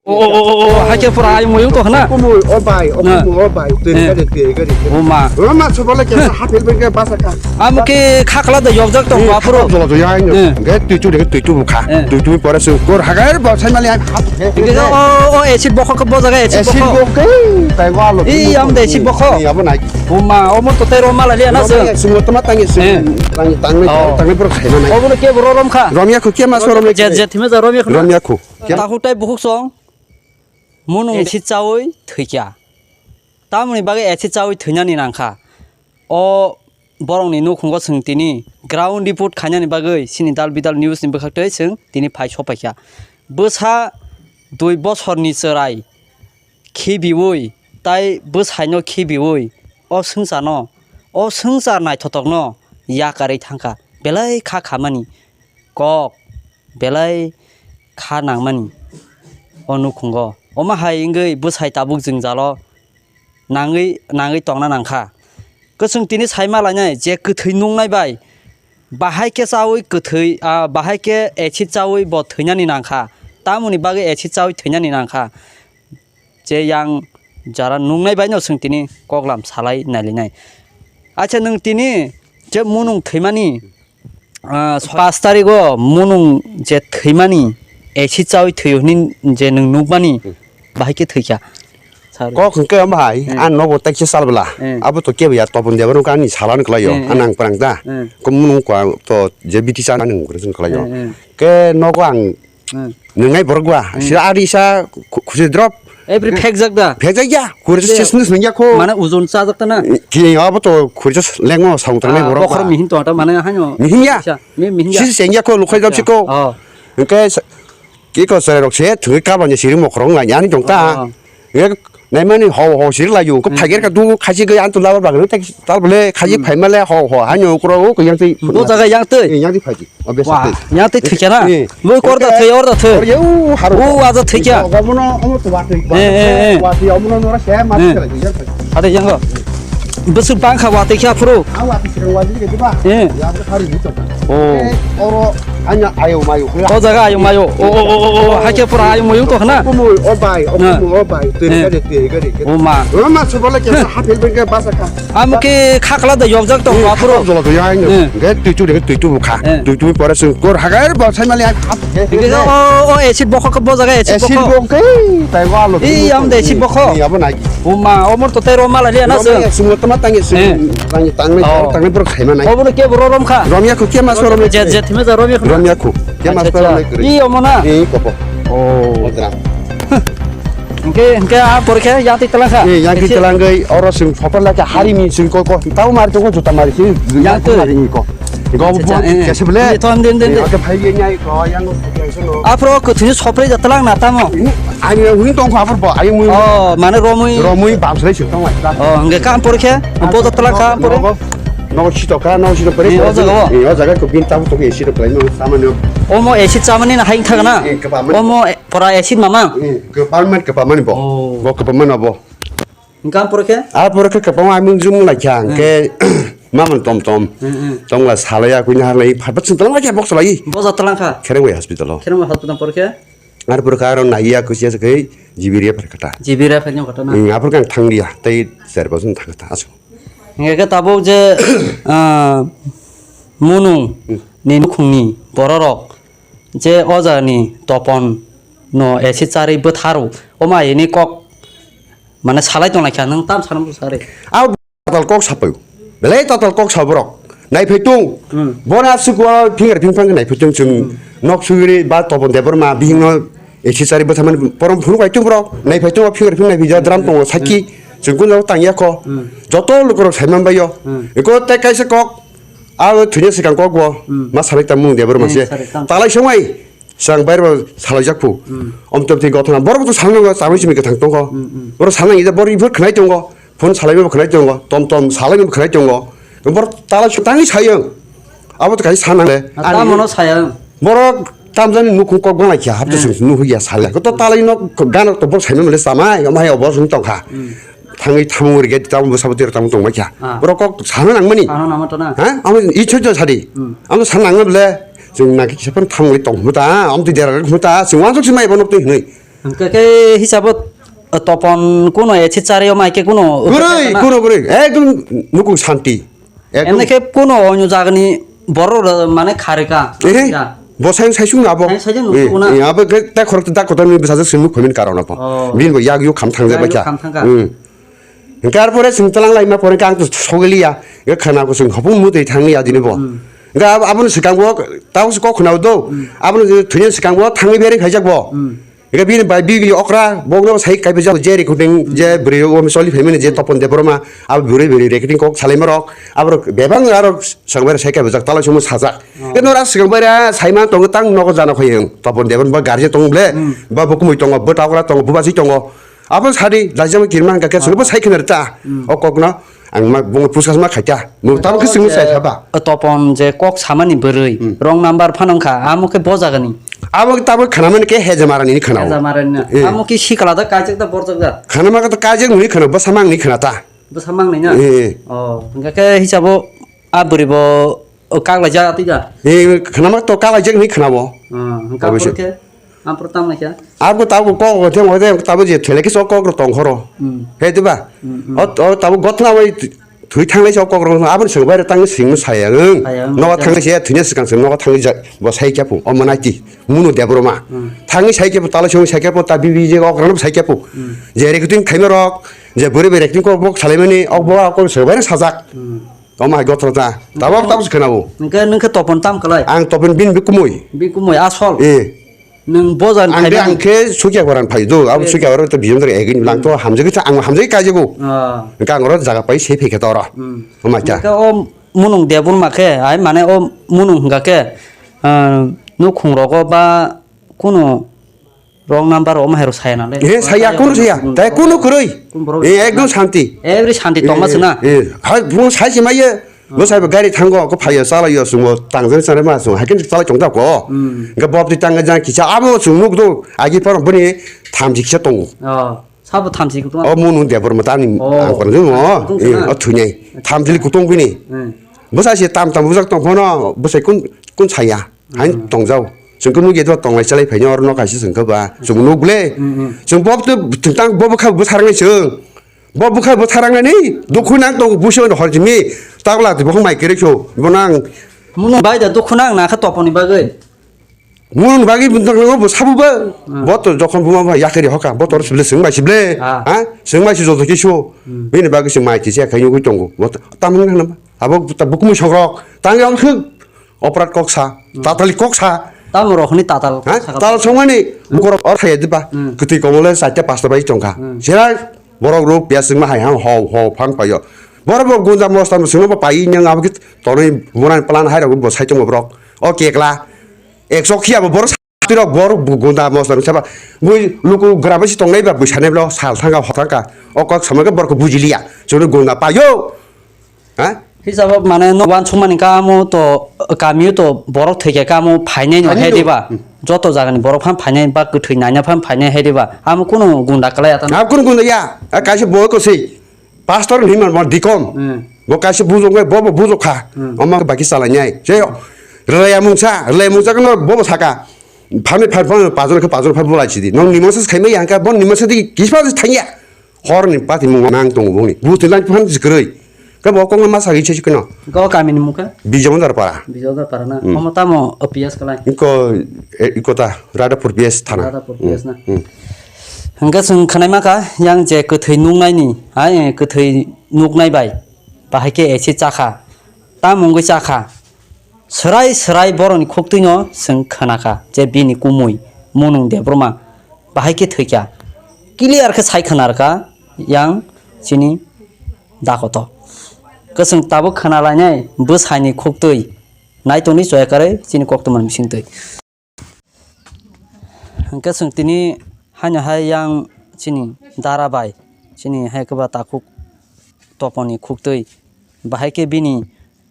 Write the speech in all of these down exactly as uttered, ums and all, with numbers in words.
O, o, o, o, o, hai khe pura ayung mayung to khna. Kumu, o bai, o Na. Kumu, o bai, twi Eh. gari, twi gari. O ma. O ma, sobo le kesa hapil bai ke basa ka. Amo khe khakla da yokjak tong Eh, ba phuru. Jolo jolo ya, Eh. Ge twi tu de twi tu kha. Eh. Twi tu pore su kor hagar ba sai mali ai hap. Ge o, o, acid bokho ko bo jaga acid Acid bokho. Bokho, tai wa lo. Ih, am de acid bokho. Ni abo nai. O ma, o mo to tai ro mala le na se. Ro ma, sung to ma tangi sung. Eh. Tangi, tangi, Oh. Tangi pura khai na nai. O bo ke bro rom kha. Romya khu ke ma so rom Je, je, thime ja romya khu na. Romya khu. Ke? Tahu tai bukhuk song. Munung acid chawi thwikya. Tamoni bagwi acid chawi thwinani nangkha. O borokni nukhungo chwng tini ground report khainani bagwi chini Dal Bidal News ni bwkhaktwi chwng tini phai sopaikha. Bwsa dui bosorni chwrai khibiwi tai bwsaino khibiwi o swngcharno, o swngchar naithotokno yakarwi thangkha. Belai kha khamani kok belai kha nangmani o nukhungo. Omo hai wngwi bwsai tabuk jwngjalo nangwi, nangwi tongna nangkha. Kwchwng tini saima lainai je kwthwi nungnai bai bahai khe chawi kwthwi, ah, bahai khe acid chawi bo thwinani nangkha. Tamoni bagwi acid chawi thwinani nangkha. Je yang jara nungnai bai no chwng tini koklam salai nailinai. Acha nwng tini je munung thwimani, ah, pas tarigo munung je thwimani acid chawi thwiyo hwnwi je nwng nukmani Hmm. bahai khe thwikha. Sir. Kok hwnkhe omo hai, Hmm. Ang nogo taikhe salbwla. Hmm. Abo to kebo ya topon debaro wngkha ani salano kwlaio. Hmm, hmm. Ang nang phrang da. Hmm. Ko munung kwa to je biti sa nang kwrwngkhlaio. Hmm, hmm. Ke nogo ang Hmm. Nwngnai borok ba, Hmm. sira ari sa khu-, khusi drop. Every phekjak da? Phekjak ya, kuri Sile- ses nus nungya kho. Mane ojon chajak ta na? Ki abo to kuri ses lengmo saung tangnai Ah, borok bokhor ba. Mihin to ta mane hanyo. Mihin ya? Sa, mi-, mihin ya? Sisi sengya kho, lukhai jam Acha. Siko. Oh. Engke sa-, ki ko sere rok se, thungwi kabanya siri mokhorong lai ani jong ta. Oh. Engke naimani ho ho siri lai yung, ko Hmm. phager ka du khaji ga antu labar bagre ta tal bole khaji Hmm. phaimale ho ho hanyo kro ko yang tei. Bo jaga yang tei? Eh, yang tei phaji. Obviously. Wah, yang tei thikya na? Eh. Loi kor da thwi, or da thwi. Or yau haru. O, aja thikya. Omono, omo to watwi. Eh, eh, eh. Watwi, omono nora se ma Eh. thikya lagi, yang thikya. Ade, yang go. Bwswk bangkha watwi kha phuru. A watwi sikang watwi ke diba? Eh. Ya, haru ni to. Oh. Eh, oro anya ayo mayo. O jaga ayo mayo. O, o, o, o, o, hakhe pura ayo mayo to khna. Kumu, o bai, o Eh. Kumu, o bai. Twi Eh. Gari, twi gari. O ma. O ma, subole ke hapil bengke basa kha. Amo khe khakla da yokjak tong Eh, ba phuru. Khakla jolo to ya, Eh. Ge twi tu de, twi tu bukha. Eh. Twi tu pore sung kor hagar ba sai mali ai hap. Ge o, o, acid bokho khe bo jaga acid Acid bokho. Bokho, tai wa lo. Ih, am de acid bokho. Ni abo nai. O ma, o mor to tai ro mala le na Ro se. Ma sung to ma tangi sung. Eh. Tangi, tangi, Oh. Tangi bro khai ma nai. O bo ke bro rom kha. Rom ya khu ke ma so rom Je, je, thime ja rom ya khu. Rom ya khu. Ke ma Acha, so rom acha. Nai kri. Ih, omo na. Eh, kopo. Oh. Odra. Hingke, hingke a porikhe yang twi telang kha. Eh, yang twi Ese- telang gei, oro sing photo laka hari mi sing ko ko. Tau mari tong ko juta mari si. Yang twi. Mari ni ko. Go Acha, bo acha, eh, eh. Kese bele. Ni thon den, den, den. Oke phai ye nyai ko yang ko yang seno. Aphro ko thini sopre ja telang na tamo. Ani wi tong ko aphro bo, ai mui. Oh, mane romui. Romui bam sele sing tong ai. Oh, hingke kam porikhe. Bo ja telang kha pore. Nogo, nogo sito ka, nogo sito pore. Eh, o jaga o. Eh, o jaga ko bin tamo to ke sito plai no samani. Omo esi chamani na haing thagna. Eh, kebamani. Omo Pora acid mama. Hmm, kwbangma, kwbangmani bo. Oh. Bo kwbangmani bo. Hingke ang porikhe? A porikhe kwbangma aming jum lai kha, Hmm. Hingke mamon tom tom. Hmm, hmm. Tongla salaya kuina harlai phatpat sung tongla kha bok salai. Boja tongla kha? Kherengwi hospital o. Kherengwi hospital porikhe? Ar porikhe aro naiya kusia se kai G B ria pharkata. G B ria pharkata na? Hmm, a porikhe ang thanglia, tei char boson thangkata asu. Hingke tabuk je, ah, munu Hmm. Ni nukhungni bororok je o jagani topon no acid charwi bwtharo, omo ayini kok mane salai tonglaikha, nwng tam sana bwsari. A tatal kok sapai. Belai tatal kok sa borok. Naiphai tung. Hmm. Bona asuk o finger phing phang naiphai tung chwng Hmm. Nok sugri ba topon debor ma bihingno acid charwi bwtharmani borom phunuk ai tung borok. Naiphai tung o finger phing naiphai ja drum tongo saki. Hmm. Chwng kun tangya kho. Hmm. Joto lukorok saiman baio. Hmm. Eko tei kaisa kok. Abo thwina swkang kok bo Hmm. Ma salai tang mung de borok Hmm, manse. Salai tang. Talai songwi swkang bayar bo salai jak phu. Hmm. Om twi gothona borok to salnang chamai simi kwthang tongkho. Hmm, hmm. Borok salnang ida borok iphur khwnai tongo. Phone salai bo khwnai tongo. Tom tom salai bo khwnai tongo. Borok talai song tangwi sayung. Abo to kaisa sanang le. Ah, tamo no sayung. Borok tamjani nukhung kok gwnai kha hapta Hmm. Sung nuhu ya salai. Ko to talai no gana to borok saimani le samai. Amai obo sung tongkha. Hmm. Thangwi thamung rige tamo bwsabo twi tamo tongma kha. Ah. Borok kok sana nangmani. Sana nangma to na. Ha? Amo ichho jo sadi. Hmm. Amo sana nangma bole. Chwng naki kisa phano thamung tong hmuta. Amo twi dera hmuta. Chwng wansuk si mai bono twi hwnwi. Hwnkhe khe hisabo, uh, Topon kuno echi chari o mai khe kuno Gurui, kuno gurui. Ekdom nukung santi. Ekdom. Emne khe kuno onyo jagani borok rok mane kharika. Ehe. Ya. Bo sayung saisung abo. Sayung saisung Eh, nukuna. Eh, abo khe ta khorok ta kotor ni bwsajak sing nuk phaimani karon abo. Oh. Bini bo yak yuk kham thangjak Yak bai yuk kha. Kham thangkha. Hmm. Hwnkhe arpore chwng tlang laima pore khe ang to sogwi liya. Hwnkhe khana bo chwng hopung mutwi thangwi ya dini bo. Hmm. Hwnkhe abo, aboni swkang bo tamo se kok khna do. Hmm. Aboni thwini swkang bo thangwi berwi phaijak bo. Hmm. Hwnkhe bini bai bigli okra, bokno sai kaibajak je recording, je bwrwi o choli phaimani je Topon Debbarma, abo bwrwi bwrwi recording kok salaima rok, aborok bebak aro swngbai sai kaibajak tala sumo sajak. Oh. Hwnkhe nora swkang bai ra saima tongo tang nogo jana khoyeng. Topon Debbarma ba garje tong ble, ba bo kumui tongo, bo ta okra tongo, bo basi tongo. Abo sadi dajama kirma hwnkha khe Oh. swngbo sai khna rwta. Hmm. O kokno ang ma bung puskasma khaita. Mo tamo khe swngbo sai saba. O Topon je kok samani bwrwi, Hmm. wrong number phano wngkha, amo khe bo jagani. Abo tabuk khanamani khe Hejamarani ni khanao. Hejamarani na. Eh. Amo khe sikla da kaijak da borjak da. Khanama khe to kaijak nini khana, bwsa mang ni khana ta. Bwsa mang ni na? Eh. Oh, hwnkha khe hisabo a bwrwi bo, o, kaglai ja twi da. Eh, khanama to kaglai jak ni khana bo. Ah, hwnkha Obviously. Aphuru khe, aphuru tamo khe. Abo tabuk kok khe mo de tabo je thele khe sok kok ro tong khoro. Hmm. He diba? Hmm, hmm. O, o tabuk gotna bai Thwi thanglai se o kokrok no aboni swngbai rw tangwi swngno saya ang. Saya ang, Nogo saya. Thanglai se thwina swkang se nogo thangwi ja-, bo sai khe phu, o mwnai ti, Munu Debbarma. Hmm. Thangwi sai khe phu, tala songwi sai khe phu, ta bibi je okra no sai khe phu. Hmm. Je recording khaima rok, je bwrwi bai recording kok bok salaimani, ok bo, ok swngbai rw sajak. Hmm. O ma hai gothro ta. Tabok Hmm. tabok se khwnao. Hwnkhe nwng khe Topon tam kwlai? Ang Topon bini bi kumui. Bi kumui asol? Eh. Nwng bojan Ang de khaina ang khe sukya goran phai do, abo Eh. sukya goran to bijong dor egin lang to hamjagwi ta ang hamjagwi kaijago. Ah. Hwnkhe ang oro jaga pai se phai khe to oro. Hmm. Homa kya? Hwnkhe o Munung Debbarma khe, ai mane o Munung hwnkha khe, ah, nukhung rogo ba kunu wrong number o mahai rok saya nale. Eh, saya, kunu saya. Tai kunu kwrwi. Kunu borok Eh, saya ekdom na. Santi. Every Santi tongma Eh, sina. Eh, hai, bung sai se maiye. Bwsai bo gari thango, kok phaio, chalaio, chwngbo tangjani chanai ma chwng, hai khe chalai tong ta ko. Hmm. Hwnkhe bob twi tangwi jang kisa abo chwng nuk do, agi phano bini thamchi kisa tongo. Oh, sabo thamchi kutung. O Munung Debbarma tani Oh. ang kono jwngo. Kutung Eh, sana. O thunai. Thamchi kutung bini. Hmm. Bwsai se tam tam bujak tong phano, bwsai kun, kun saya. Hai Hmm. tongjao. Chwng khe nukya do tonglai chalai phaino oro no kaisa chwng khe ba. Chwng nuk le. Hmm, hmm. Chwng bob twi tang bob kha bwtharnai chwng. Bo bwkha bwtharang nani dukhu nang tongo busi mano horjimi. Tabla twi bokhong mai kwrwi kho. Bo nang Muno bai da dukhu nang na kha Toponi bagwi. Muno bagwi bo nang bo sabu ba. Hmm. Bo to jokhon buma ba yakari hoka. Bo to sibile sing mai sibile. Ah. Ha? Sing mai si joto kisu. Hmm. Bini bagwi sing mai tisi akhai yugwi tongo. Bo to tamang nang nama. Abo ta bukumu songrok. Tang yong khuk. Oprat kok sa. Hmm. Tatali kok sa. Tamo rok hwnwi tatal Ha? kok sa. Tatal songmani. Hmm. Bukorok or thaya diba. Hmm. Kwtwi komole chaita pasta bai tongkha. Hmm. Sera Borok rok piyas wngma hai hang hau hau phang paio. Borok bo gunda mosta no swngo bo pai nang abo khe tonwi monai plan hai rok bo sai tongo borok. O kekla. Ekso khiya bo borok satwi rok borok bo gunda mosta no saba. Bui luku gra bai si tongnai ba bui sanai blo sal thangka hor thangka. O kok samai khe borok bujiliya. Chwngno gunda paio. Ha? Hisabo mane no wansukmani kamo to kamio to borok thwikhe kamo phainai no Phainai hai no. diba. Hmm. Joto jagani borok phan phainai ba kwthwi naina phan phainai hai diba. Amo kunu gunda kwlai ata. Abo kunu gunda ya. A kaisa bo ko si. Pastor ni man bon dikom. Hmm. Bo kaisa bujok nai bo bo bujok kha. Hmm. Ama baki salai nai. Je relaya mungsa, relaya mungsa kono bo bo saka. Phami phan phan pajon khe pajon phan bolai sidi. Nong nimasa khaimai ya ka bon nimasa di kispa thangya. Hor ni pati mung nang tongo bongni. Buti lang phan sikroi. Ke bo kong ma sagi chesi kono. Go kami ni mukha? Bijondar para. Bijondar para na. Hmm. Omo tamo O P S kalai. Iko, e, iko ta Radhapur P S thana. Radhapur Hmm. P S na. Hmm. Hingke sung khanai maka yang je kwthwi nuknai ni, hai, kwthwi nuknai bai. Bahai ke esi chakha. Tam wngwi chakha. Swrai swrai borokni khuktwino chwng khnakha je bini kumui Munung Debbarma bahai khe thwikha. Clear khe sai khnarkha yang chini dakoto. Kwchwng tabuk khna lainai bwsaini khuktwi nai tongdi choya karwi chini koktwmani bisingtwi. Hwnkhe chwng tini haino hai yang chini dara bai, chini hai kwba takhuk Toponi khuktwi, bahai khe bini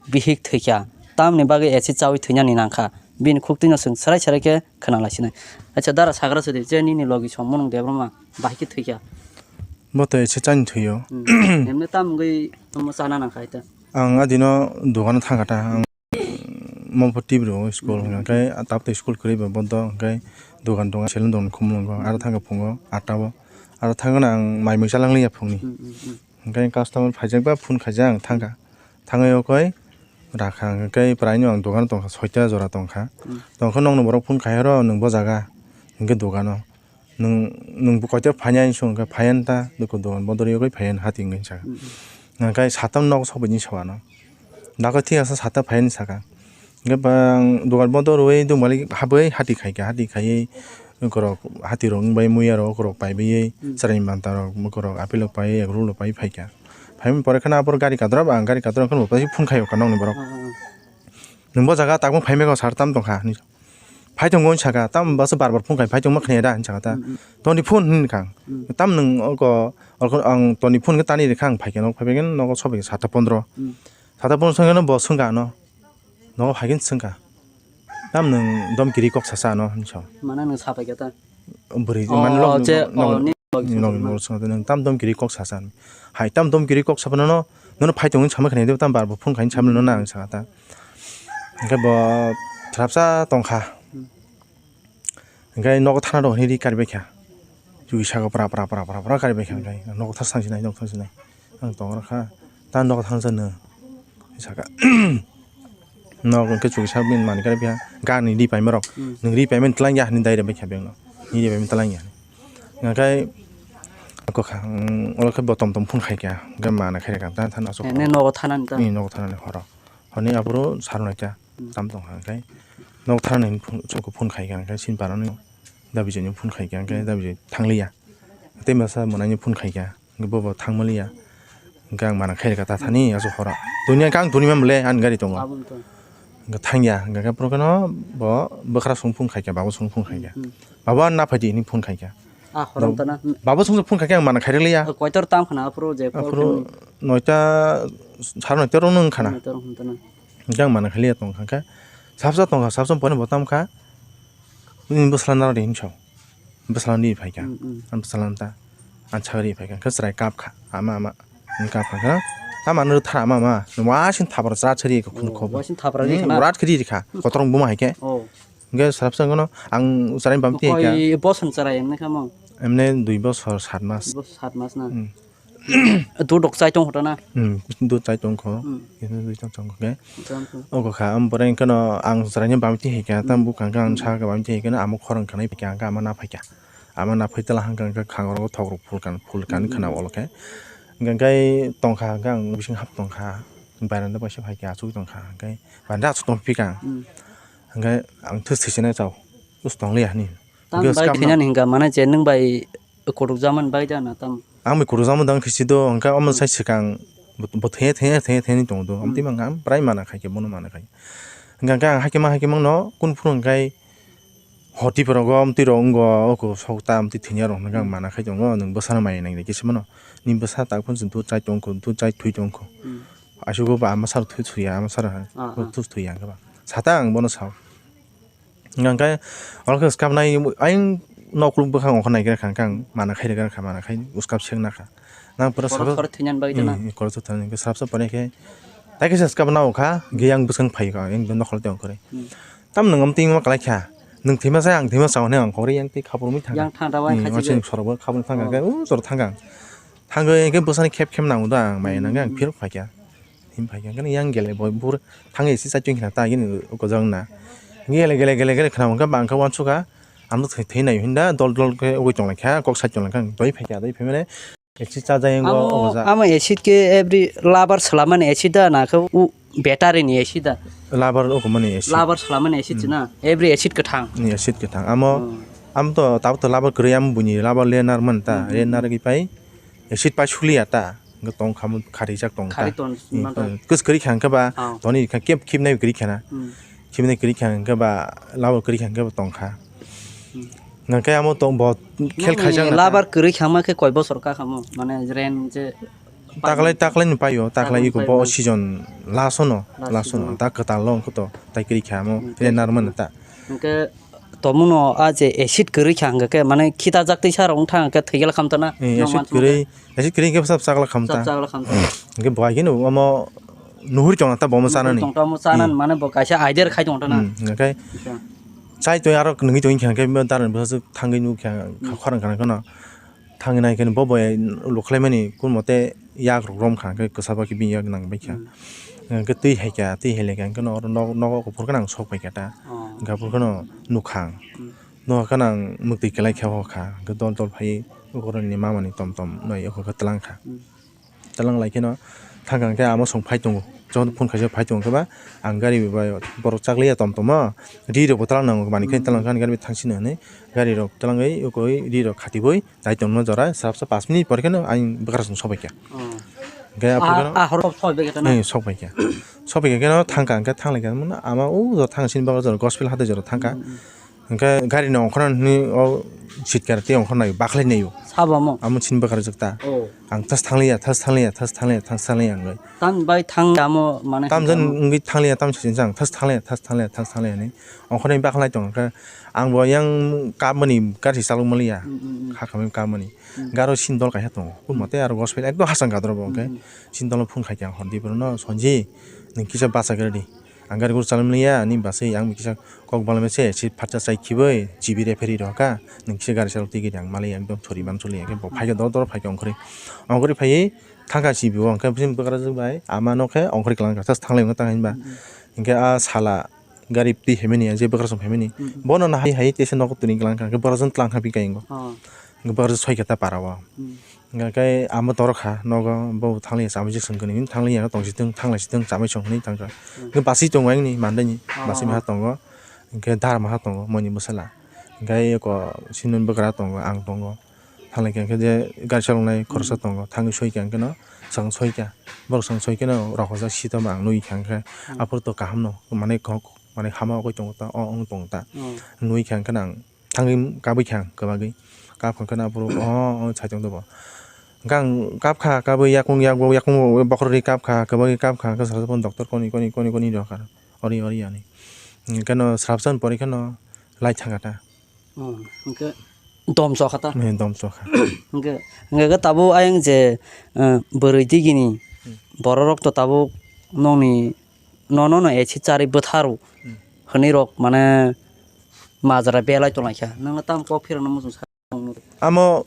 bihik thwikha, tamni bagwi acid chaui thwinani nangkha, bini khuktwino chwng swrai swrai khe khna laisinai. Acha dara sagra sudi, je nini logi song Munung Debbarma bahai khe thwikha. Bo to acid chaini thwio. Hmm. Emne tam wngwi tongmo chana nangkha ita. Ang adino dogano thangkha ta, ang Mopho Tibro school, hmm, hwnkhe tabuk school kwrwi ba bodo, hwnkhe dogan tongo, seleng dogan khumlungo, aro thangkha phungo atta o, aro thangkhana ang mai mui chalangliya phungni. Hmm, hmm, hmm. Hwnkhe customer phaijak ba phone khaijak ang thangkha, thangwi okoi rakha, hwnkhe praino ang dogan tongkha, soita jora tongkha, hmm, tongkha nokni borok phone khai oro nwng bo jaga, hwnkhe dogano. Nwng, nwng bo koito phainai hinwi swngkha, phaiyan ta, dukhu dogan bodorwi yogwi phaiyan hati wngwi saka. Mm, mm. Hwnkhe satam nok sokbaini sawano. Dakho thik asa sata phaiyan saka. Hwnkhe bang dogan bodorwi dungmali habwi hati khaikha, hati khaiwi okorok hatirok wngbai muiyarok okorok paibai, mm, chwraini mantarok okorok apple rok paiwi egg roll rok paiwi phaikha. Phaimani pore kheno aphuru gari kadrop, ang gari kadrop kheno bo phone khaio ka nokni borok. Ah, ah, ah. Nwng bo jaga tabuk phaimai kho sar tam tongkha hinwi. Phai tongo hinwi saka, tamo baso bar bar phone khai phai tongma khna da hinwi saka ta. Mm, mm. Toni phone hinwi kha ang. Mm. Tam nwng oko, oko ang toni phone khe tani rikha ang phaikhe nok phaibaikhe nogo sobaikhe sata pondro. Mm. Sata pondro songkhe no bo swngkha ano. Nogo phaikhe swngkha. Tam nwng dom kiri kok sasa ano hinwi sa. Mane nwng sabaikhe ta? Bwrwi oh, mane nok je, nok oh, ni nok ni bwrwi songkha nwng tam dom kiri kok sasa. Hai tam dom kiri kok saphano no, nono phai tongo hinwi sama khna da tam bar bar phone khai hinwi sama no na ang saka ta. Hwnkhe bo thrapsa tongkha. Hmm. Hwnkhe nogo thana rok hinwi ri karibaikha. Chukisa khe pra pra pra pra pra karibaikha hwnkhe nogo thar sangsinai nogo thar sinai. Ang tongo kha ta nogo thangsa nw saka. Nogo hwnkhe chukisa bini manwi karibaikha. Gani ri paima rok. Hmm. Nwng ri paimani twlang ya hinwi dai rwbaikha bengno. Ri paimani twlang ya hinwi. Hwnkhe kokha, hmm, olo khe bo tom tom phone khaikha. Hwnkhe mana khairokha ta thana aswk. Nogo thanani ta. Nogo thanani horo. Hwnwi aphuru sar naikha. Hmm. Tam tongkha hwnkhe. Nok tharnani phone, chwngkhe phone khaikha hwnkhe, sini parani dabijaini phone khaikha hwnkhe, hmm, dabijai thangliya. Tei masa mwnaini phone khaikha, hwnkhe bobo thangmaliya. Hwnkhe ang mana khairokha ta thani, hmm, aswk horo. Toni hwnkhe ang toni mamle, ani gari tongo. Aboni to. Hwnkhe thangya, hwnkhe phone kheno bo bwkra song phone khaikha, baba song phone khaikha. Hmm. Baba, ani naphaidi hinwi phone khaikha. Ah, horo wngtana. Baba song phone khaikha, ang mana khairokliya. Koitor tam khna aphuru je call aphuru khna. Noita, sar noita rok wngkhana. Noita rok wngtana. Hwnkhe ang mana khailiya tongkha khe, sabsa tongkha, sabsa pore bo tamkha, nini bwsla narwkdi hinwi sao. Bwsla nini phaikha, mm, mm, ang bwsla nta, ang chakri phaikha, hwnkhe chwrai kapkha, ama, ama, hinwi kapkha khe, tamo ano rwthar ama, ama, wasing thapra chwra chwri khe khunukho bo. Wasing thapra rikha na? Rat khe rikha, kotorong buma hai khe. Oh. Hwnkhe sabsa hwnkhe no, ang chwrai bam twi hai kha. Koi bosor chwrai wngkha mo? Emne dui bosor sat mas. Dui bosor sat mas na? Mm. Dud rok chai tong kho na? Hmm, dud chai tong kho. Hmm. Kisa dui tong tong khe. Tong kho. Ogo kha, am, bore hwnkhe no ang chwraino bam twi hai kha, tam bukang khe ang sa khe bam twi hai khe no, amo khorang khanai phai kha, hwnkhe ama na phai kha. Ama na phai tala hwnkhe hwnkhe khang oro thok rok phul kan, phul kan khna olo khe. Hwnkhe tong kha, hwnkhe ang bising hap tong kha. Baranda bai se phai kha, achuk tong kha, hwnkhe baranda achuk tong phi kha. Hmm. Hwnkhe ang thus thwi se nai chao. Us tong liya hini. Tam bai khinani hwnkha mane je nwng bai kutuk jamani bai da na tam. Ang bai kutuk jamani dang khisi do, hwnkhe omo sai swkang bo, bo thengya, thengya, thengya, thengya tongo do. Hmm. Amtwi mangkha ang prai mana khai khe, bono mana khai. Hwnkhe ang hakhe ma, hakhe mangno, kun phuru hwnkhe hoti phuru go, amtwi rok wnggo, oko sok ta amtwi thengya rok hwnkhe ang mana khai tongo, nwng bwsano maya nang khe se mano. Ni bwsa tak phano se dud chai tong kho, dud chai thwi tong kho. Hmm. Asugo ba ama sar thwi thwiya, ama sar ha. Ah, ah. Thwi thwiya hwnkhe ba. Sata ang bono sao. Hwnkhe oro khe swkapnai ayang nokhorok bwkhang ongkha naigra kha, hwnkhe ang mana khai rwgra kha, mana khai uskap seng na kha. Nang pura borok sabo, soro thwinani bagwi dana? Hmm, koroksa thwinani hwnkhe swrapsa pore khe tai khe swkap nao kha, hwnkhe yang bwskang phai kha, yang nokhorok tei ongkhorwi. Hmm. Tam nwng amtwi ma kwlai kha, nwng thwima sa ang thwima sa hwnwi ang khorwi yang tei khapurwi thang kha. Yang thang da wai hmm, kha wansani chigwi. Sorok bo khapurwi thang kha, oh, hwnkhe uro sorok thang kha. Thangwi hwnkhe bwsani khep khep nango da ang, mai hmm, nangkhe ang phirok phai kha. Him phai kha, hwnkhe yang gele bo bur thangwi esi chaichung khna ta, gini uko jang na. Gele, gele, gele, gele khna hwnkhe bang khe uansukha, ang thwi, thwi nai hinda dol dol khe ugui tong lai kha, kok sai tong lai kha, doi phai kha, doi phai mane esi cha jayeng go, amo, ogo ja. Amo acid khe every labar swlamani acid da na khe u battery ni acid da? Labar uko mani acid. Labar swlamani acid hmm, na, every acid kwthang. Ni acid kwthang. Amo, hmm, amo to tabuk to labar kwrwi, amo buini labar lenar man ta, hmm, hmm, lenar hmm, ki pai. Acid pai suliya ta, hwnkhe tong kha mo, kharijak tong ta. Khari tong, hmm, manta. Kwchwrwi kha hwnkhe ba, oh, toni kha kep khibnai kwrwi khana. Hmm. Khibnai kwrwi kha hwnkhe ba, labo kwrwi kha hwnkhe ba tong kha. Hmm. Hwnkhe amo tong bo khel nokni khaijak na ta. Labar kwrwi khama khe koi bosor ka khamo? Mane ren je taklai, taklai ni paio, taklai taklai iko paio. Bo season last ono, last season. Last ono. Ta kwtal lo hwnkhe to, tai kwrwi kha amo, hmm, ren narwk mano ta. Hwnkhe Tomuno a je acid kwrwi kha hwnkhe khe mane khita jak twi sa rok wng thang khe thwi gela khamtana. Eh, acid kwrwi, acid kwrwi khe bwsa bwsa gela khamta. Bwsa bwsa gela khamta. Hwnkhe bo hai kheno omo nuhuri tongna ta bomo chanani. Tongtamo chanani Hmm. mane bo kaisa idea khai tongtana. Hmm, hingkhe Acha. Chai twi aro nungui tongwi kha, hingkhe darani bwsajwk thangwi nukha, Hmm. khorang khana kheno thangwi nai kheno bo bai lukhlaimani kun mote yak rok rom kha, hingkhe kwchaba khe bini yak nang bai kha. Hmm. Hingkhe twi hai kha, twi hai lai kha, hingkhe no oro nok, nogo kuphur kheno ang sok pai kha ta. Oh. Hingkhe aphuru kheno nukha ang. Hmm. Nokha kheno ang mwktwi kwlai kha, hokha, hingkhe dol dol phaiwi ukoroni mamani tom tom nai oko khe twlang kha. Hmm. Twlang lai kheno thangkha hwnkhe amo song phai tongo. Jokhon phone khaisa phai tongo khe ba ang gari bai borok chakliya tom tomo ri rok bo twlang nango manwi khe Hmm. twlang kha gari bai thangsino hinwi gari rok twlangwi ukoi ri rok khatibwi dai tongma jora srapsa pas minute pore kheno ang bwkrasong sobai kha. Oh. Hwnkhe aphuru Ah, kheno ah, horo soi bai kha na? Eh, sok bai kha. Sok bai kha kheno thangkha hwnkhe thang lai kha ama o jora thang sini bwkrasong gospel hatai jora thangkha. Hmm, hmm. Hingke gari ni ongkhorna hwnwi o seat kar tei ongkhorna bakhlai naio. Sabo mo? Amo chini bwkha rwjak ta. Oh. Ang thas thangliya, thas thangliya, thas thangliya, thas thangliya hwnwi. Tam bai thang amo mane Tam hwnkhe jan amo. Wngwi thangliya, tam sini jang thas thangliya, thas thangliya, thas thangliya hwnwi ongkhorna bakhlai tongo. Hingke ang bo yang kapmani gari chalok manliya. Mm, mm, mm. Hakhamwi kapmani. Mm. Garo sindol kaisa tongo. Kun Mm. mate aro gospel ekdom hasang gadro bo hwnkhe. Mm, mm. Sindolo phone khai khe ang hor di bono, "Sonji, nwng kisa bacha gari di." Ang gari guru chalai manya, ani basai ang kisa kok balai se, si phatsa chai khibai, G B referee rok ka, nung kisa gari chalok tigi ang malai ekdom thori man choli, ang bo phai khe dor dor phai khe ongkhori. Ongkhori phaiwi thangka si bo, ang khe bwswk bwkrajwk bai, ama no khe ongkhori kwlang kha, thas thanglai wngkha tang hinba. Mm, mm. Hingkhe a sala gari twi phaimani, je bwkrajwk phaimani, Mm, mm. Bono nahai hai teisa nogo twi kwlang kha, hingkhe bwkrajwk twlang kha bini kayingo. Oh. Hingkhe bwkrajwk soi khe ta para o. Mm. Hingkhe amo toro kha nogo bo thanglai chamui se swngkhe nini thanglai ya tong sitwng thanglai sitwng chamui song hinwi thangkha. Hmm. Hingkhe basi tongo ayang ni mandai ni Ah, basi ah, maha ah. Tongo. Hingkhe dar maha tongo moi ni bwsala. Hingkhe eko sini bwkra tongo ang tongo. Thanglai khe hingkhe je gari chalok nai khoroksa Hmm. Tongo thangwi soi kha hingkhe no swkang soi kha. Borok swkang soi khe no rok hojak sitoma ang nui kha hingkhe Hmm. Aphuru to kaham no manwi kok manwi hama okoi tongo ta o wng tongo ta. Hmm. Nui kha hingkhe no ang. Thangwi kabwi kha ang kwbagwi. Kap kha khe aphuru o, o saitung tongbo. Hwnkhe ang kap kha, kabwi yakung yakbo, yakung bokhorok ri kap kha, kwbagwi kap kha, hwnkhe srapsa phano doctor koni, koni, koni, koni rw kha. Ori, ori ani. Hwnkhe no srapsa ni pore khe no lai thang kha ta. Oh, hwnkhe dom chok kha ta? Eh, dom chok kha. Hwnkhe, hwnkhe khe tabuk ayang je, eh, bwrwi digini Hmm. Borok rok to tabuk nokni nono no esi charwi bwtharo Hmm. Hwnwi rok mane majra belai tonglaikha. Nangno tamo kok phirokno muchung sa. Amo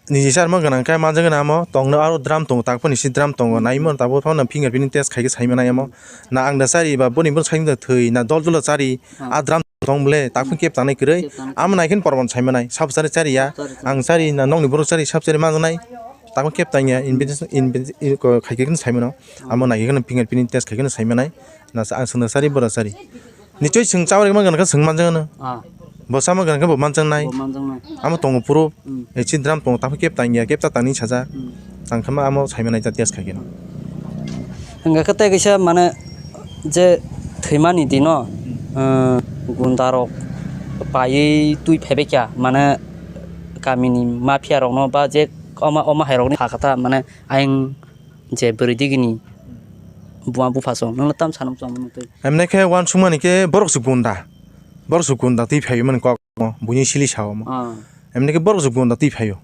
niji charma gwnang khe manjak gwnang amo tongno aro drum tongo tak phano si drum tongo naimano tabuk phano finger print test khaikhe saimanai amo na ang da chari ba boni bo saimda thwi na dol dolo chari Ah. A drum tong bole tak phano kep tanai kwrwi Kep tanai. Amo naikheno porman saimanai sab chari chari ya Sab chari chari. Ang chari na nokni borok chari sab chari manjaknai tak phano kep tangya invitation invitation khaikhe saimano amo naikheno finger print test khaikhe saimanai. Na sa-, ang swngna sari, bora sari. Nichoi swng chaui rwma gwnang khe swng manjakno. Ah. Bo sama gwnang khe bo manjaknai. Bo manjaknai. Amo tongo phuru. Hmm. Esi drum tongo, tamo kep tangya, kep ta tangni sajak. Hmm. Tang khe ma amo saimanai ta test khaikhe. Hwnkhe khe tei kaisa mane je thwimani dino, Hmm. eh, gunda rok paiwi twi phaibaikha, mane kamini mafia rokno ba je oma, oma hai rokni hakha ta mane ayang je bwrwi digini buma bupha song, nangno tam sana muchung mano tei. Emne khe uansukmani khe borok se gunda, borok se gunda twi phaio mani kok mo, buini sili sao mo. Ah. Emne khe borok se gunda twi phaio.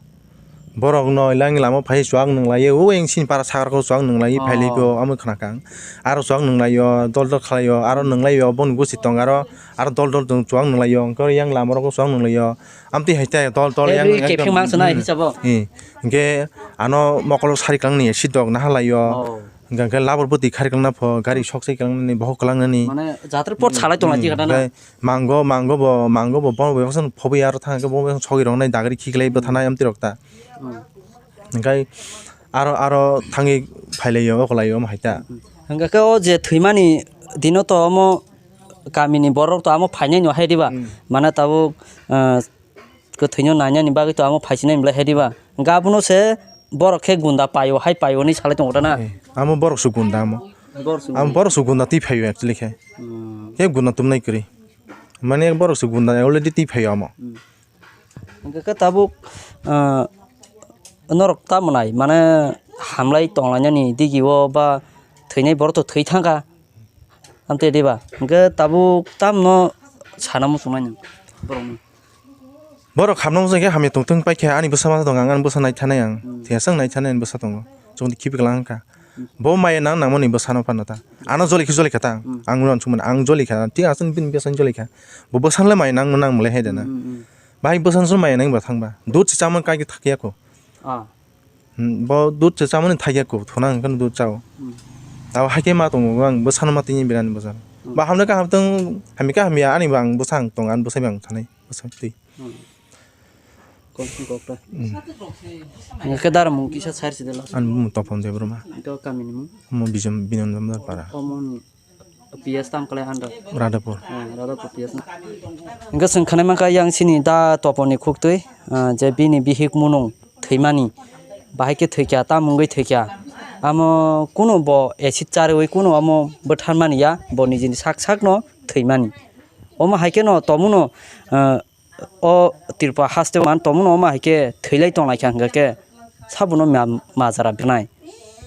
Borok no lang lama phai chuak nung laio, o eng sini para sakra ko chuak nung lai phai lai Oh. Pio, amo khna kang. Aro chuak nung laio, dol dol khlaio, aro nung laio, boni gusi tong aro, aro dol dol tong chuak nung laio, hwnkhe yang lama rok chuak nung laio. Amtwi hai tei dol dol yang Every ekdom, kepheng mang sanai hmm. Hisabo. Eh, hingke ano mokolo sari kangni sidok naha laio. Oh. Hingke labor bwtwi khari kangna pho, gari sok sai kangnani, bohok klangnani. Mane jatir pot salai tonglai Hmm, tikha na. Hingke mango, mango bo, mango bo, bo, bo, phobwi aro thang, bo, bo, sogi rok nai dagri khiklai bwthanai amtwi rok ta. Hmm. Hingke aro, aro thangwi phailaio, okolai omo hai ta. Hingke khe o je thwimani dino to omo kamini borok to amo phainai no hai diba? Hmm. Mane tabuk, ah, kwthwino nainani bagwi to amo phaisinai belai hai diba? Hwnkhe abono se borok khe gunda paio hai paio hinwi salai tongo ta na? Eh, amo borok se gunda amo. Borok se Amo gunda. Borok se gunda twi phaio actually khe. Hmm. Khe gunda tumnai kwrwi. Mane borok se gunda already twi phaio amo. Hmm. Hwnkhe khe tabuk, ah, norok tamo nai mane hamlai tonglainani digi o ba thwinai borok to thwi thangkha. Amtwi diba? Hwnkhe tabuk tamno sana muchungnai nang borokno. Borok hamna muchung khe hamya tongthung paikha ani bwsa masa tongo ang ani bwsa naithanai ang. Hmm. Thengsa ang naithanai ani bwsa tongo. Chwngno khibi kwlang wngkha. Bo maya nang nangmani bwsano phano ta. Ano joli khe joli kha ta. Hmm. Ang uansukmani ang joli kha. Thik aswk bini bwsano joli kha. Bo bwsano le maya nang nang mole hai dana. Hmm, hmm, hmm. Bahai bwsano maya nang ba thang ba. Dud se chamani kai khe thakya ko. Ah. Hmm, bo dud se chamani thakya ko. Thona hwnkheno dud chao. Hmm. Abo hai khe ma tongo ang bwsano ma tini birani bwsano. Hmm. Ba hamle ka hamtong hamika hamya ani bang bwsang tong an bwsai bang thanai. Bwsai twi. Hmm. Kok, kok ta. Hmm. Hingke dara mung kisa sar si dela. An bumung Topon Debbarma. Ito kami ni mung? Mo Bijam Binondondar Para. Omo ni P S tam kale handa. Radhapur. Eh, Radhapur P S na. Hingke seng khanai mangka yang sini da Topon ni khuk twi, ah, je bini bihik munung thwimani. Bahai khe thwikya, ta mungwi thwikya. Amo kuno bo acid charwi kuno amo bwtharmani ya, bo nijini sak sak no thwimani. Omo hai khe no tomuno, ah, o Tripura haste man tongmano omo hai khe thwilai tonglaikha hwnkha khe sabono ma-, majra bwnai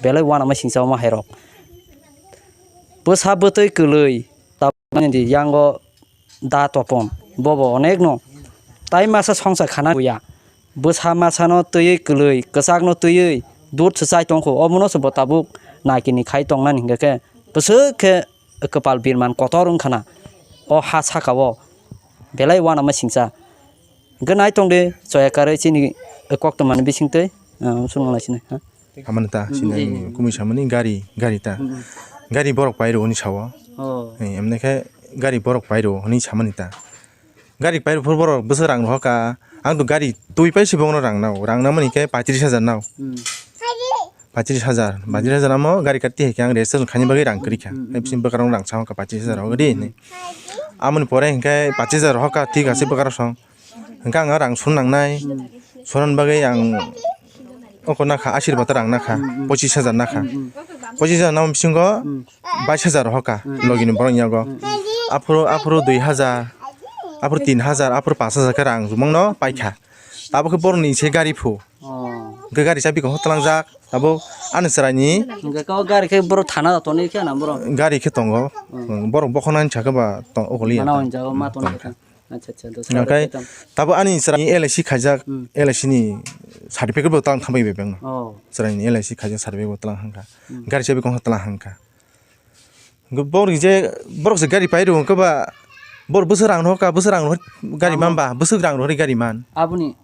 belai uanama singsa omo hai rok. Bwsa bwtwi kwlwi tabukmani di yango da Topon bobo onekno tai masa songsa khana ya. Bwsa masano twiwi kwlwi kwchakno twiwi dud swchai tongkho omono se bo tabuk naikini khai tongnani hwnkha khe bwswk khe kwpal birman kotor wngkhana o ha sakao belai uanama singsa. Hwnkhe nai tongdi choya karwi chini koktwmani bisingtwi, ah, swngo naisinai, ha? Samani ta, hmm, sini eh, eh. Kumui samani gari, gari ta. Hmm, hmm. Gari borok pairo hwnwi sao. Oh. Eh, emne khe gari borok pairo hwnwi samani ta. Gari pairo phuru borok bwswk rang rohorkha. Ang to gari twi pai se bono rang nao. Rang namani khe paitris hajar nao. Hmm. Paitris hajar, paitris hajar amo gari kati hai khe ang registration khaini bagwi rang kwrwi kha. Hmm, hmm, hmm. Hai bising bwkha rang sao kha paitris hajar hogdi hinwi. Amoni pore hinkhe paitris hajar hoka thik ase bwkha rok song. Hinkhe ang rang sun nangnai. Hmm. Sunan bagwi ang oko nakha Ashirbad rang nakha, hmm, hmm, pochis hajar nakha. Hmm, hmm. Pochis hajar namo bisingo, hmm, bais hajar hoka, hmm, logini borok yago. Hmm, hmm. Aphuru, aphuru dui hajar, aphuru tin hajar, aphuru pas hajar khe rang jumungno paikha. Tabuk khe borokni se gari phu. Oh. Hwnkhe gari chabi kok tlangjak. Tabuk ani chwraini. Hwnkhe kok gari khe borok thana tonwi khe na borok? Gari khe tongo. Hmm. Borok bokhonani sakhe ba tong okoliya. Mana hwnjago ma tong kha. Acha, acha, do. Hwnkhe tabuk ani chwraini L I C khaijak, hmm, L I C ni certificate bo tlang thambai bai bangno. Oh. Chwraini L I C khaijak certificate bo tlang hangkha. Hmm. Gari chabi kok tlang hangkha. Borok je, borok se gari pai rw hwnkhe ba, borok bwswk rang rohor ka, bwswk rang rohor gari man ba, bwswk rang rohor gari man. Aboni,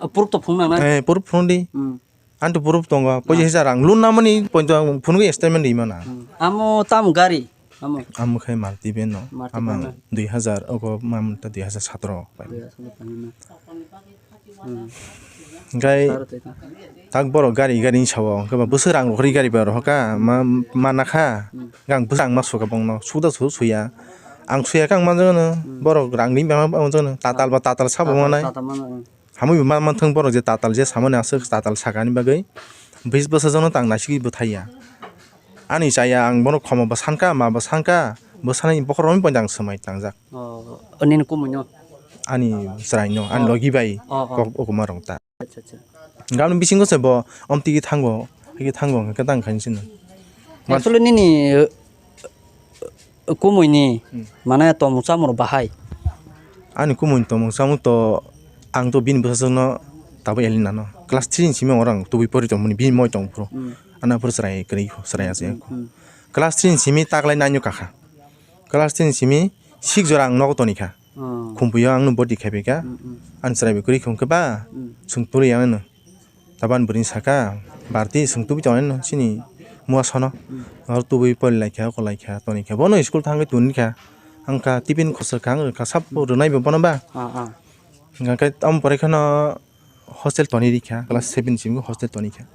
uh, proof to phunuk nangnai. Eh, proof phunuk di. Hmm. Ani to proof tongo, pochis hajar rang loan namani point phunugwi statement ri mano. Hmm. Amo tamo gari? Amo. Amo khai Maruti van no. Maruti van no. Ama dui hajar, ogo mam ta dui hajar satro. Dui hajar satro paina. Hmm. Hingkai tak borok gari gari ni sao, hingke ba bwswk rang rohorwi gari ba rohorka, ma, ma nakha. Hmm. Ang bwswk ang ma suka bongno, suda su suya. Ang suya khe ang manjak no, hmm, borok rang ring bangma manjak no, tatal ba tatal sabo manai. Tatal manai. Hamwi bo ma manthwng borok je tatal je samani aswk tatal sakani bagwi, bis bwsajwkno tang naisigwi bwthaiya. Ani chaya ang bono khomo bwsanka, ma bwsanka, bwsanai bokhorokni point ang swmai tangjak. Oh, nini kumuino? Ani chwraino, ani logi bai kok ukuma rwng ta. Acha, acha. Gabni bisingo se bo omtigi thango, higi thango hwnkhe tang khaini sino. Actually nini, uh, kumuini, hmm, mane tomung chamung rok bahai? Ani kumuini tomung chamung to ang to bini bwsajwkno tabuk Elina no. Class three ni simi oro ang tubui pori tongmani bini moi tong phuru. Hmm. Ano phuru chwrai kwrwi kho, chwrai achai kho. Hmm. Class three ni simi taklai nine o kakha. Class three ni simi six jora ang nogo tonikha. Oh. Khumpuio ang no body khaipai kha. Hmm, hmm. Ang chwrai bai kwrwi kho hwnkhe ba, hmm, chwng tubui yang no. Taban bwrwi saka, barti chwng tubui tongnai no chini mua sono. Hmm. Oro tubui pori lai kha, oko lai kha, toni kha. Bono school thangwi toni kha. Ang kha tiffin khosor kha, ang kha sabo rwnai bo bono ba. Ah, ah. Hingkha khe tamo pore kheno hostel toni rikha, class seven simi hostel toni kha.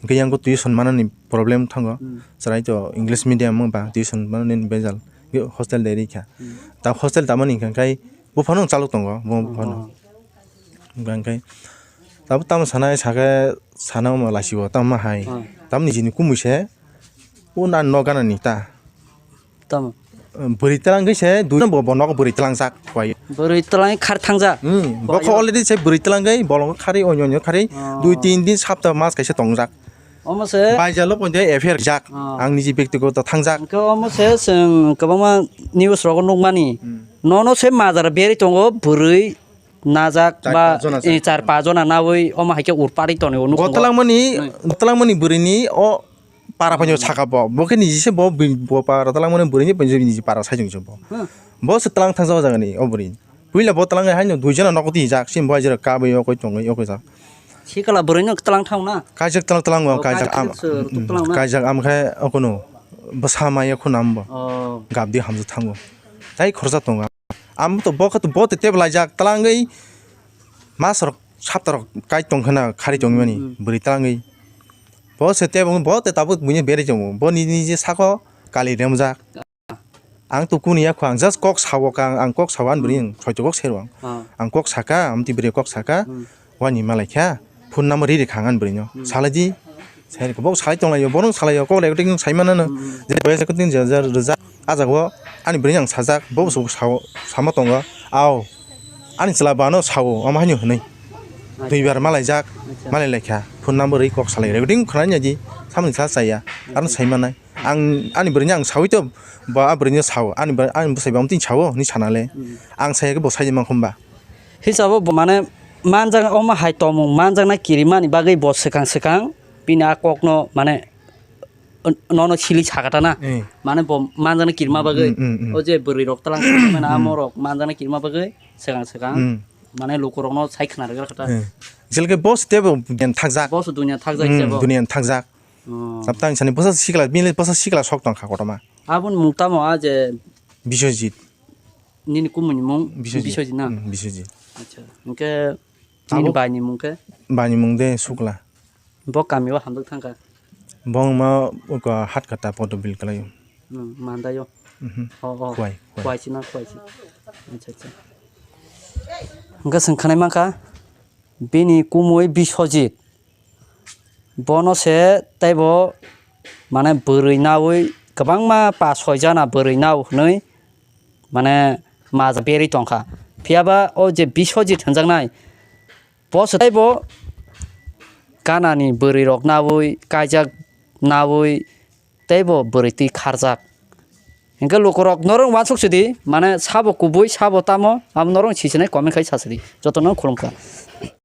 Hingkhe yang tuition manani problem thango. Hmm. Chwrai to English medium wng ba tuition manani bejal hostel de rikha. Hmm. Ta hostel tamani hingkha khe buphano chalok tongo, bo buphano. Oh. Hingkha khe tabo tamo sanai sakhe sana ma lasi bo tamo hai. Hmm. Tamni jini kumui se o na no ganani ta. Tamo. Bwrwi twlang khe se dui bo, bo nogo bwrwi twlangjak koi. Bwrwi twlang khar thangjak. Hmm, bo kho already se bwrwi twlang khe bolong khari onyo onyo khari. Oh. Dui tin din sapta mas kaisa tongjak. Omo se. Baijalo ponjai F I R jak. Oh. Ang niji bektigoto thangjak. Hwnkhe omo se chwng kwbangma news rogo nukmani. Hmm. Nono se majra berwi tongo bwrwi najak ba char pas jona, eh, char pas jona nawi omo hai khe urpari tonwi o nukgo. Gotlangmani, hmm, gotlangmani bwrwini o Para phai saka bo. Bo khe niji se bo, bo para talang mani bwrwi ni niji para sai jong bo. Bo se talang thang jaga ni o bwrwi. Puila bo talang hai no dui jona nok ti jak sim bo jera ka bai o koi tong o koi jak. Sikala bwrwi no talang thang na. Kaijak talang talang o kaijak am. Kaijak am khe o kono bwsa maya khunam bo. Gabdi hamjak thango. Tai khorsa tongo. Am to bo khe bo te tebla jak talangwi. Mas rok sapta rok kai tong khna khari tong mani bwrwi talangwi. Bo se tebo bo te tabuk buini beri tongo. Bo ni ni je sako kali remjak. Ang to kuni yakho ang just kok sawo ka ang kok sawo an bwrwi ang soito kok sero ang. Ang kok saka amti bwrwi kok saka. Wani malai kha phone number ri ri khang an bwrwi no. Salai di. Sai ko bo salai tong lai yo. Bono salai yo kok recording sai mana no. Je boya se kutin je jar rijak. A jago ani bwrwi ang sajak bo bo sawo sama tongo. Ao. Ani chwla bano sawo, omo haino hwnwi. Duibar malaijak, malai laikha. Phone number ri kok salai recording khwnai nai di. Samni sa chaya. Arno sai manai. Ang ani bwrwini ang sawi to ba a bwrwini sawo. Ani bwrwi ani bwsai bamtwi sawo ni sanale. Ang saya khe bo sai man khumba. Hisabo bo mane manjak omo hai tomung manjakna kirimani bagwi bo swkang swkang bini a kokno mane nono sili sakata na. Mane bo manjakna kirima bagwi o je bwrwi rok talang mane amo rok manjakna kirima bagwi swkang swkang mane luku rokno sai khna rwgwla kata. Jelke boss tebo duniya thakjak. Boss duniya thakjak. Duniya thakjak. Saptang sani bosa sikla bini bosa sikla sok tong kha kotorma. Aboni mung tamo a je Biswajit. Nini kumuni mung Biswajit. Biswajit na. Biswajit. Acha. Hingke nini baini mung khe? Baini mung de Sukla. Bo kami o hamjak thangkha. Bongma uko hat kata poto bil kalayo. Mandayo. Ho ho. Kwai. Kwai si na kwai si. Acha acha. Hingke sengkhanai mankha bini kumui Biswajit. Bono se teibo mane bwrwi naui kwbangma pa soi jana bwrwi nao hwnwi mane maja berwi tongkha. Phiyaba o je Biswajit hwnjaknai bo se teibo ganani bwrwi rok naui kaijak naui teibo bwrwi twi kharjak. Hingke lukurok norok uansuk sidi mane sabo kubui sabo tamo abo norok sisinai comment khai sasidi jotono khulumkha.